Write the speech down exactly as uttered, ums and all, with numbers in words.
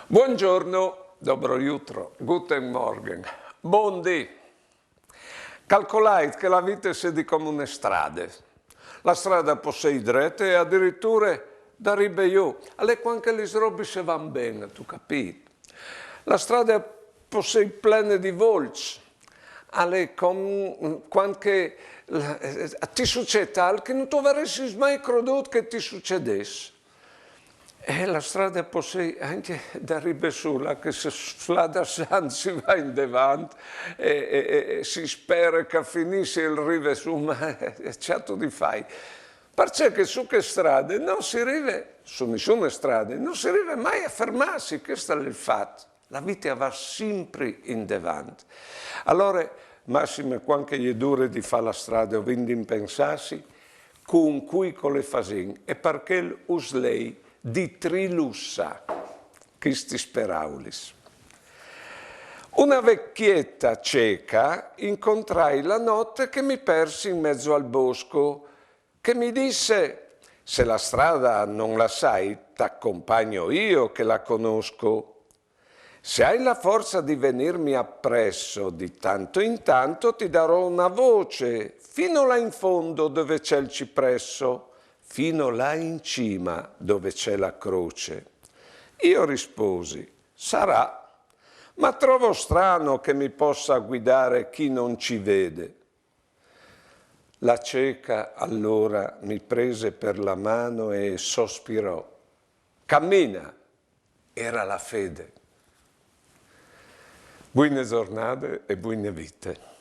Buongiorno, dobro jutro, guten Morgen, bundì. Calcolait che la vite e sedi come une strade. La strade a pò sei drete e adiriture da ribe jù, al è cuant che lis robis e van ben, tu capît. La strade a pò sei plene di volçs, al è come cuant che, eh, ti sucêt alc che no tu varessis mai crodût che ti sucedès. E la strade a pò sei ancje da ribe sù, là che se flada sant si va indevant e, e, e si spere che a finissi il rive sù, ma, eh, ce âstu di fâi? Parcè che su chê strade no si rive, su nissune strade, no si rive mai a fermâsi, chest al è il fat. La vite e va simpri indevant. Alore, massime cuant che e je dure di fâ la strade o vin di impensâsi, cun cui che o le fasìn, e par chel us lei di trilussâ chestis peraulis. Una vecchietta cieca incontrai la notte che mi persi in mezzo al bosco, che mi disse: «Se la strada non la sai, t'accompagno io che la conosco. Se hai la forza di venirmi appresso di tanto in tanto, ti darò una voce fino là in fondo dove c'è il cipresso, fino là in cima dove c'è la croce.» Io risposi: «Sarà, ma trovo strano che mi possa guidare chi non ci vede.» La cieca allora mi prese per la mano e sospirò: «Cammina!» Era la fede. Buine zornade e buine vite.